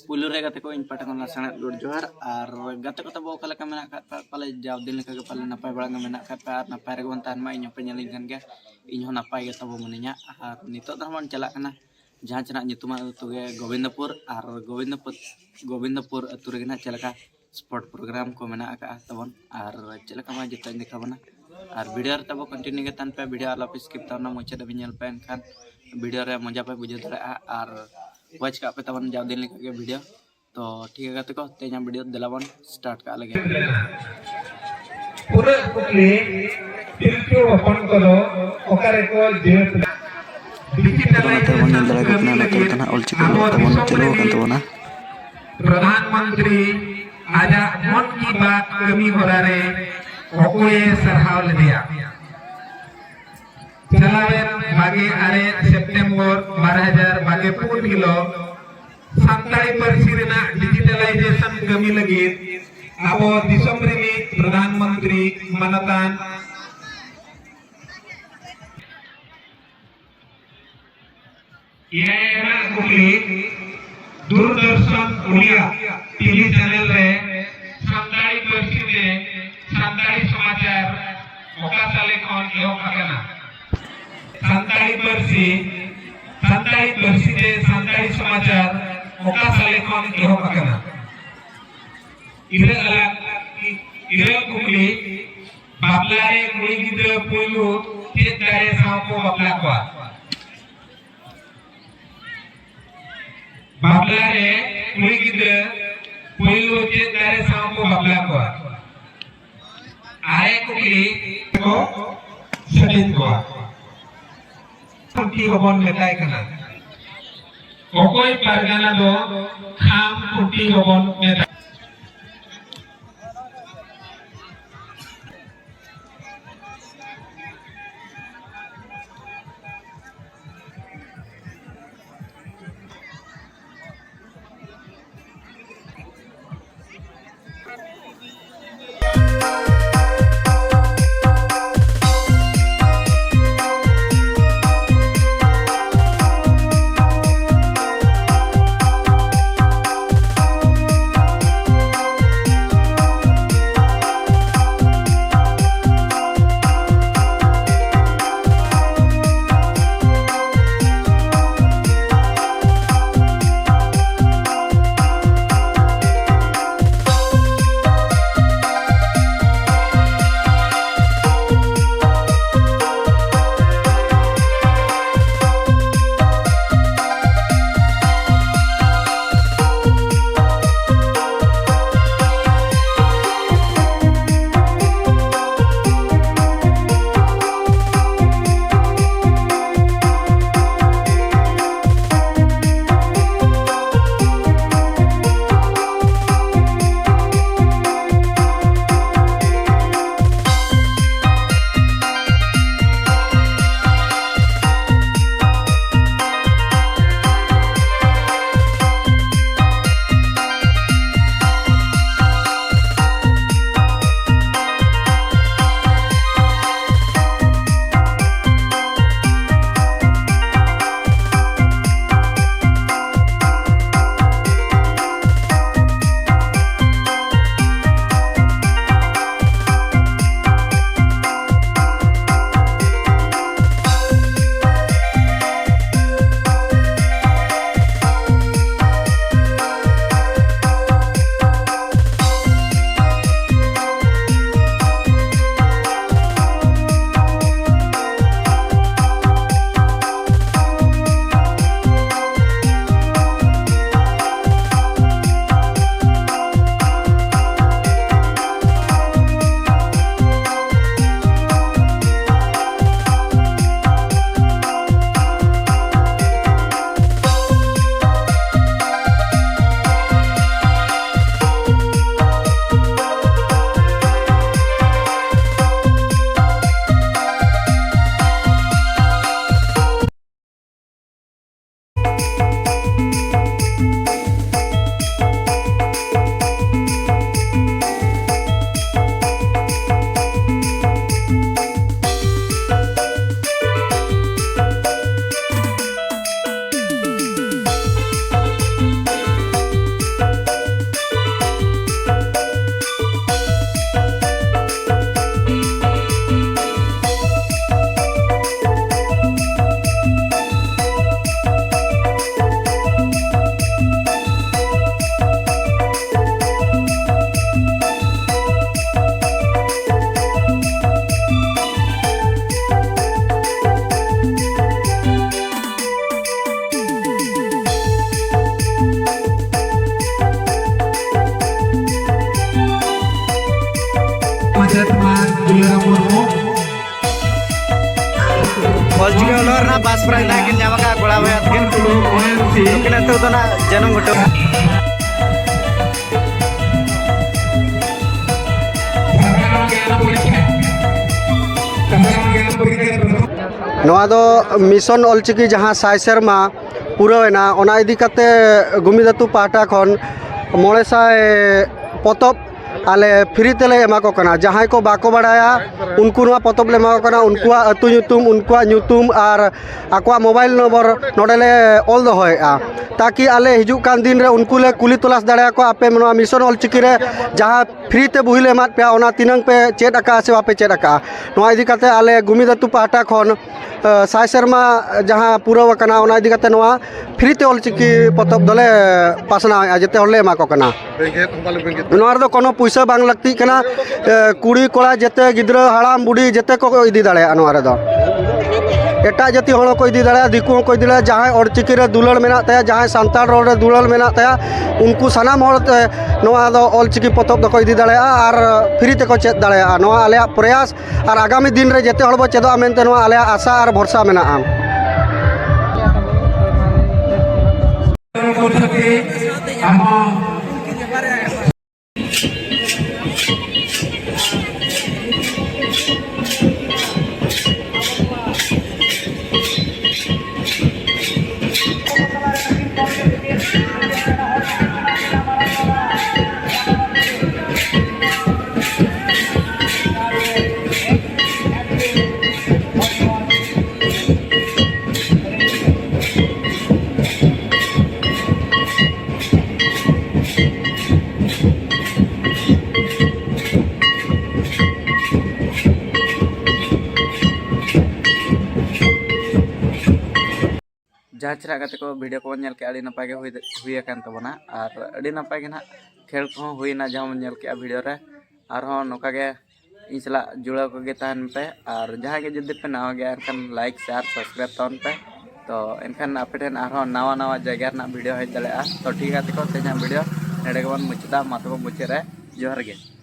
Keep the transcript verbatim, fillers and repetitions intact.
ᱯᱩᱭᱞᱩ ᱨᱮ ᱜᱟᱛᱮ ᱠᱚ, ᱤᱧ ᱯᱟᱦᱴᱟ ᱠᱷᱚᱱ ᱥᱟᱱᱟᱢ ᱜᱚᱰ ᱡᱚᱦᱟᱨ᱾ ᱟᱨ ᱜᱟᱛᱮ ᱠᱚ ᱛᱟᱵᱚ ᱚᱠᱟ ᱞᱮᱠᱟ ᱢᱮᱱᱟᱜ ᱟᱠᱟᱫ ᱯᱮᱭᱟ? ᱯᱟᱞᱮ ᱡᱟᱣ ᱫᱤᱱ ᱞᱮᱠᱟ ᱜᱮ ᱯᱟᱞᱮ ᱱᱟᱯᱟᱭ ᱵᱟᱲᱟ ᱜᱮ ᱢᱮᱱᱟᱜ ᱟᱠᱟᱫ ᱯᱮᱭᱟ ᱟᱨ ᱱᱟᱯᱟᱭ ᱨᱮᱜᱮ ᱵᱚᱱ ᱛᱟᱦᱮᱱ ᱢᱟ᱾ ᱤᱧ ᱦᱚᱸᱯᱮ ᱧᱮᱞᱤᱧ ᱠᱟᱱ ᱜᱮᱭᱟ, ᱤᱧ ᱦᱚᱸ ᱱᱟᱯᱟᱭ ᱜᱮ ᱛᱟᱵᱚ ᱢᱤᱱᱟᱹᱧᱟ᱾ ᱟᱨ ᱱᱤᱛᱚᱜ ᱫᱚ ᱦᱟᱸᱜ ᱵᱚᱱ ᱪᱟᱞᱟᱜ ᱠᱟᱱᱟ ᱡᱟᱦᱟᱸ ᱪᱮᱱᱟᱜ ᱧᱩᱛᱩᱢᱟᱱ ᱟᱹᱛᱩ ᱜᱮ ᱜᱳᱵᱤᱱᱫᱚᱯᱩᱨ᱾ ᱟᱨ ᱜᱳᱵᱤᱱᱫᱚᱯᱩᱨ, ᱜᱳᱵᱤᱱᱫᱚᱯᱩᱨ ᱟᱹᱛᱩ ᱨᱮᱜᱮ ᱱᱟᱦᱟᱜ ᱪᱮᱫ ᱞᱮᱠᱟ ᱥᱯᱳᱨᱴ ᱯᱨᱳᱜᱨᱟᱢ ᱠᱚ ᱢᱮᱱᱟᱜ ᱟᱠᱟᱫᱼᱟ ᱛᱟᱵᱚᱱ᱾ ᱟᱨ ᱪᱮᱫ ᱞᱮᱠᱟ ᱢᱟ ᱡᱚᱛᱚᱧ ᱫᱮᱠᱷᱟᱣ ᱵᱚᱱᱟ᱾ ᱟᱨ ᱵᱷᱤᱰᱤᱭᱳ ᱨᱮ ᱛᱟᱵᱚ ᱠᱚᱱᱴᱤᱱᱤᱭᱩ ᱜᱮ ᱛᱟᱦᱮᱱ ᱯᱮ, ᱵᱷᱤᱰᱤᱭᱳ ᱟᱞᱚᱯᱮ ᱥᱠᱤᱯ ᱛᱟᱵᱚᱱᱟ, ᱢᱩᱪᱟᱹᱫ ᱦᱟᱹᱵᱤᱡ ᱧᱮᱞ ᱯᱮ, ᱮᱱᱠᱷᱟᱱ ᱵᱷᱤᱰᱤᱭᱳ ᱨᱮ ᱢᱚᱡᱟ ᱯᱮ ᱵᱩᱡᱷᱟᱹᱣ ᱫᱟᱲᱮᱭᱟᱜᱼᱟ᱾ ᱟᱨ ᱣᱟᱪ ᱠᱟᱜ ᱯᱮ ᱛᱟᱵᱚᱱ ᱡᱟᱣ ᱫᱤᱱ ᱞᱮᱠᱟ ᱜᱮ ᱵᱷᱤᱰᱤᱭᱳ᱾ ᱛᱚ ᱴᱷᱤᱠ ᱜᱮᱭᱟ ᱜᱟᱛᱮ ᱠᱚ, ᱛᱮᱦᱮᱧᱟᱜ ᱵᱷᱤᱰᱤᱭᱳ ᱫᱮᱞᱟ ᱵᱚᱱ ᱥᱴᱟᱨᱴ ᱠᱟᱜ ᱞᱮᱜᱮ᱾ ᱯᱩᱨᱟᱹ ᱠᱩᱠᱞᱤ, ᱛᱤᱞᱠᱟᱹ ᱦᱚᱯᱚᱱ ᱠᱚᱫᱚ ᱚᱠᱟ ᱨᱮᱠᱚ ᱡᱟᱹᱛ ᱞᱮᱱᱟ? ᱛᱚ ᱱᱚᱛᱮ ᱵᱚᱱ ᱧᱮᱞ ᱫᱟᱲᱮᱭᱟᱠᱚ ᱠᱟᱱᱟ, ᱱᱚᱛᱮ ᱨᱮᱫᱚ ᱱᱟᱦᱟᱜ ᱚᱞᱪᱤᱠᱤ ᱚᱞᱚᱜ ᱛᱟᱵᱚᱱ ᱪᱟᱹᱞᱩ ᱟᱠᱟᱱ ᱛᱟᱵᱚᱱᱟ᱾ ᱯᱨᱚᱫᱷᱟᱱ ᱢᱚᱱᱛᱨᱤ ᱟᱡᱟᱜ ᱢᱚᱱ ᱠᱤ ᱵᱟᱛ ᱠᱟᱹᱢᱤ ᱦᱚᱨᱟ ᱨᱮ ᱚᱠᱚᱭᱮ ᱥᱟᱨᱦᱟᱣ ᱞᱮᱫᱮᱭᱟ? ᱪᱟᱞᱟᱣᱮᱱ ᱵᱟᱜᱮ ᱟᱨᱮ ᱥᱮᱯᱴᱮᱢᱵᱚᱨ ᱵᱟᱨ ᱦᱟᱡᱟᱨ ᱵᱟᱜᱮ ᱯᱩᱱ ᱦᱤᱞᱳᱜ ᱥᱟᱱᱛᱟᱲᱤ ᱯᱟᱹᱨᱥᱤ ᱨᱮᱱᱟᱜ ᱰᱤᱡᱤᱴᱟᱞᱟᱭᱡᱮᱥᱚᱱ ᱠᱟᱹᱢᱤ ᱞᱟᱹᱜᱤᱫ ᱟᱵᱚ ᱫᱤᱥᱚᱢ ᱨᱤᱱᱤᱡ ᱯᱨᱚᱫᱷᱟᱱ ᱢᱚᱱᱛᱨᱤ ᱢᱟᱱᱚᱛᱟᱱ ᱮᱭᱟᱭ ᱟᱱᱟᱜ ᱠᱩᱠᱞᱤ, ᱫᱩᱨᱫᱚᱨᱥᱚᱱ ᱩᱲᱤᱭᱟ ᱴᱤᱵᱷᱤ ᱪᱮᱱᱮᱞ ᱨᱮ ᱥᱟᱱᱛᱟᱲᱤ ᱯᱟᱹᱨᱥᱤ ᱛᱮ ᱥᱟᱱᱛᱟᱲᱤ ᱥᱚᱢᱟᱪᱟᱨ ᱚᱠᱟ ᱥᱟᱞᱮ ᱠᱷᱚᱱ ᱮᱦᱚᱵ ᱟᱠᱟᱱᱟ? ᱥᱟᱱᱛᱟᱲᱤ ᱯᱟᱹᱨᱥᱤ, ᱥᱟᱱᱛᱟᱲᱤ ᱯᱟᱹᱨᱥᱤ ᱛᱮ ᱥᱟᱱᱛᱟᱲᱤ ᱥᱚᱢᱟᱪᱟᱨ ᱚᱠᱟ ᱥᱟᱞᱮ ᱠᱷᱚᱱ ᱮᱦᱚᱵ ᱟᱠᱟᱱᱟ? ᱤᱨᱟᱹᱞ ᱟᱱᱟᱜ, ᱤᱨᱟᱹᱞ ᱠᱩᱠᱞᱤ, ᱵᱟᱯᱞᱟ ᱨᱮ ᱠᱩᱲᱤ ᱜᱤᱫᱽᱨᱟᱹ ᱯᱩᱭᱞᱩ ᱪᱮᱫ ᱫᱟᱨᱮ ᱥᱟᱶ ᱠᱚ ᱵᱟᱯᱞᱟ ᱠᱚᱣᱟ? ᱵᱟᱯᱞᱟ ᱨᱮ ᱠᱩᱲᱤ ᱜᱤᱫᱽᱨᱟᱹ ᱯᱩᱭᱞᱩ ᱪᱮᱫ ᱫᱟᱨᱮ ᱥᱟᱶ ᱠᱚ ᱵᱟᱯᱞᱟ ᱠᱚᱣᱟ? ᱟᱨᱮ ᱠᱩᱠᱞᱤ ᱠᱚ ᱥᱮᱴᱮᱡ ᱠᱚᱣᱟ᱾ ᱠᱷᱩᱱᱴᱤ ᱦᱚᱵᱚᱱ ᱢᱮᱛᱟᱭ ᱠᱟᱱᱟ᱾ ᱚᱠᱚᱭ ᱯᱟᱨᱜᱟᱱᱟ ᱫᱚ ᱠᱷᱟᱢ ᱠᱷᱩᱱᱴᱤ ᱦᱚᱵᱚᱱ ᱢᱮᱛᱟᱭ? ᱚᱞᱪᱤᱠᱤ ᱚᱞᱚᱜ ᱨᱮᱱᱟᱜ ᱵᱟᱥ ᱯᱨᱟᱭᱤᱡᱽ ᱱᱟᱦᱟᱜ ᱠᱤᱱ ᱧᱟᱢ ᱟᱠᱟᱫᱼᱟ ᱠᱚᱲᱟ ᱵᱚᱭᱦᱟ ᱛᱟᱹᱠᱤᱱ᱾ ᱱᱩᱠᱤᱱ ᱱᱤᱛᱚᱜ ᱫᱚ ᱱᱟᱦᱟᱜ ᱡᱟᱹᱱᱩᱢ ᱜᱷᱩᱴᱩ᱾ ᱱᱚᱣᱟ ᱫᱚ ᱢᱤᱥᱚᱱ ᱚᱞᱪᱤᱠᱤ ᱡᱟᱦᱟᱸ ᱥᱟᱭ ᱥᱮᱨᱢᱟ ᱯᱩᱨᱟᱹᱣ ᱮᱱᱟ, ᱚᱱᱟ ᱤᱫᱤ ᱠᱟᱛᱮ ᱜᱩᱢᱤᱫ ᱟᱹᱛᱩ ᱯᱟᱦᱴᱟ ᱠᱷᱚᱱ ᱢᱚᱬᱮ ᱥᱟᱭ ᱯᱚᱛᱚᱵ ᱟᱞᱮ ᱯᱷᱨᱤ ᱛᱮᱞᱮ ᱮᱢᱟ ᱠᱚ ᱠᱟᱱᱟ᱾ ᱡᱟᱦᱟᱸᱭ ᱠᱚ ᱵᱟᱠᱚ ᱵᱟᱲᱟᱭᱟ, ᱩᱱᱠᱩ ᱱᱚᱣᱟ ᱯᱚᱛᱚᱵ ᱞᱮ ᱮᱢᱟ ᱠᱚ ᱠᱟᱱᱟ᱾ ᱩᱱᱠᱩᱣᱟᱜ ᱟᱹᱛᱩ ᱧᱩᱛᱩᱢ, ᱩᱱᱠᱩᱣᱟᱜ ᱧᱩᱛᱩᱢ ᱟᱨ ᱟᱠᱚᱣᱟᱜ ᱢᱳᱵᱟᱭᱤᱞ ᱱᱚᱢᱵᱚᱨ ᱱᱚᱰᱮ ᱞᱮ ᱚᱞ ᱫᱚᱦᱚᱭᱮᱫᱼᱟ, ᱛᱟᱠᱤ ᱟᱞᱮ ᱦᱤᱡᱩᱜ ᱠᱟᱱ ᱫᱤᱱ ᱨᱮ ᱩᱱᱠᱩ ᱞᱮ ᱠᱩᱞᱤ ᱛᱚᱞᱟᱥ ᱫᱟᱲᱮᱭᱟᱠᱚᱣᱟ, ᱟᱯᱮ ᱱᱚᱣᱟ ᱢᱤᱥᱚᱱ ᱚᱞᱪᱤᱠᱤ ᱨᱮ ᱡᱟᱦᱟᱸ ᱯᱷᱨᱤ ᱛᱮ ᱵᱚᱦᱤ ᱞᱮ ᱮᱢᱟᱫ ᱯᱮᱭᱟ, ᱚᱱᱟ ᱛᱤᱱᱟᱹᱝ ᱯᱮ ᱪᱮᱫ ᱟᱠᱟᱫᱼᱟ ᱥᱮ ᱵᱟᱯᱮ ᱪᱮᱫ ᱟᱠᱟᱫᱼᱟ᱾ ᱱᱚᱣᱟ ᱤᱫᱤ ᱠᱟᱛᱮ ᱟᱞᱮ ᱜᱩᱢᱤᱫ ᱟᱹᱛᱩ ᱯᱟᱦᱴᱟ ᱠᱷᱚᱱ ᱥᱟᱭ ᱥᱮᱨᱢᱟ ᱡᱟᱦᱟᱸ ᱯᱩᱨᱟᱹᱣ ᱟᱠᱟᱱᱟ, ᱚᱱᱟ ᱤᱫᱤ ᱠᱟᱛᱮ ᱱᱚᱣᱟ ᱯᱷᱨᱤ ᱛᱮ ᱚᱞᱪᱤᱠᱤ ᱯᱚᱛᱚᱵ ᱫᱚᱞᱮ ᱯᱟᱥᱱᱟᱣᱮᱫᱼᱟ, ᱡᱮᱛᱮ ᱦᱚᱲ ᱞᱮ ᱮᱢᱟ ᱠᱚ ᱠᱟᱱᱟ᱾ ᱱᱚᱣᱟ ᱨᱮᱫᱚ ᱠᱳᱱᱳ ᱯᱩᱭᱥᱟᱹ ᱵᱟᱝ ᱞᱟᱹᱠᱛᱤᱜ ᱠᱟᱱᱟ᱾ ᱮ, ᱠᱩᱲᱤ ᱠᱚᱲᱟ ᱡᱮᱛᱮ, ᱜᱤᱫᱽᱨᱟᱹ ᱦᱟᱲᱟᱢ ᱵᱩᱰᱷᱤ ᱡᱮᱛᱮ ᱠᱚ ᱤᱫᱤ ᱫᱟᱲᱮᱭᱟᱜᱼᱟ ᱱᱚᱣᱟ ᱨᱮᱫᱚ᱾ ᱮᱴᱟᱜ ᱡᱟᱹᱛᱤ ᱦᱚᱲ ᱦᱚᱸᱠᱚ ᱤᱫᱤ ᱫᱟᱲᱮᱭᱟᱜᱼᱟ, ᱫᱤᱠᱩ ᱦᱚᱸᱠᱚ ᱤᱫᱤ ᱫᱟᱲᱮᱭᱟᱜᱼᱟ᱾ ᱡᱟᱦᱟᱸᱭ ᱚᱞᱪᱤᱠᱤ ᱨᱮ ᱫᱩᱞᱟᱹᱲ ᱢᱮᱱᱟᱜ ᱛᱟᱭᱟ, ᱡᱟᱦᱟᱸᱭ ᱥᱟᱱᱛᱟᱲ ᱨᱚᱲ ᱨᱮ ᱫᱩᱞᱟᱹᱲ ᱢᱮᱱᱟᱜ ᱛᱟᱭᱟ, ᱩᱱᱠᱩ ᱥᱟᱱᱟᱢ ᱦᱚᱲ ᱛᱮ ᱱᱚᱣᱟ ᱫᱚ ᱚᱞᱪᱤᱠᱤ ᱯᱚᱛᱚᱵ ᱫᱚᱠᱚ ᱤᱫᱤ ᱫᱟᱲᱮᱭᱟᱜᱼᱟ ᱟᱨ ᱯᱷᱨᱤ ᱛᱮᱠᱚ ᱪᱮᱫ ᱫᱟᱲᱮᱭᱟᱜᱼᱟ᱾ ᱱᱚᱣᱟ ᱟᱞᱮᱭᱟᱜ ᱯᱨᱚᱭᱟᱥ ᱟᱨ ᱟᱜᱟᱢᱤ ᱫᱤᱱ ᱨᱮ ᱡᱮᱛᱮ ᱦᱚᱲ ᱵᱚ ᱪᱮᱫᱚᱜᱼᱟ ᱢᱮᱱᱛᱮ ᱱᱚᱣᱟ ᱟᱞᱮᱭᱟᱜ ᱟᱥᱟ ᱟᱨ ᱵᱷᱚᱨᱥᱟ ᱢᱮᱱᱟᱜᱼᱟ᱾ ᱡᱟᱦᱟᱸ ᱪᱮᱦᱨᱟ ᱜᱟᱛᱮ ᱠᱚ video ᱠᱚᱵᱚᱱ ᱧᱮᱞ ᱠᱮᱜᱼᱟ, ᱟᱹᱰᱤ ᱱᱟᱯᱟᱭ ᱜᱮ ᱦᱩᱭ, ᱦᱩᱭ ᱟᱠᱟᱱ ᱛᱟᱵᱚᱱᱟ᱾ ᱟᱨ ᱟᱹᱰᱤ ᱱᱟᱯᱟᱭ ᱜᱮ ᱱᱟᱦᱟᱜ ᱠᱷᱮᱞ ᱠᱚᱦᱚᱸ ᱦᱩᱭᱱᱟ, ᱡᱟᱦᱟᱸ ᱵᱚᱱ ᱧᱮᱞ ᱠᱮᱜᱼᱟ video ᱨᱮ᱾ ᱟᱨᱦᱚᱸ ᱱᱚᱝᱠᱟ ᱜᱮ ᱤᱧ ᱥᱟᱞᱟᱜ ᱡᱩᱲᱟᱹᱣ ᱠᱚᱜᱮ ᱛᱟᱦᱮᱱ ᱯᱮ᱾ ᱟᱨ ᱡᱟᱦᱟᱸᱭ ᱜᱮ ᱡᱩᱫᱤ ᱯᱮ ᱱᱟᱣᱟ ᱜᱮᱭᱟ, ᱮᱱᱠᱷᱟᱱ like, share, subscribe ᱛᱟᱵᱚᱱ ᱯᱮ᱾ ᱛᱚ ᱮᱱᱠᱷᱟᱱ ᱟᱯᱮ ᱴᱷᱮᱱ ᱟᱨᱦᱚᱸ ᱱᱟᱣᱟ ᱱᱟᱣᱟ ᱡᱟᱭᱜᱟ ᱨᱮᱱᱟᱜ video ᱦᱮᱡ ᱫᱟᱲᱮᱭᱟᱜᱼᱟ᱾ ᱛᱚ ᱴᱷᱤᱠ ᱜᱮᱭᱟ ᱜᱟᱛᱮ ᱠᱚ, ᱛᱮᱦᱮᱧᱟᱜ video ᱱᱚᱰᱮ ᱜᱮᱵᱚᱱ ᱢᱩᱪᱟᱹᱫᱟ᱾ ᱢᱟ ᱛᱚᱵᱮ ᱢᱩᱪᱟᱹᱫ ᱨᱮ ᱡᱚᱦᱟᱨ ᱜᱮ᱾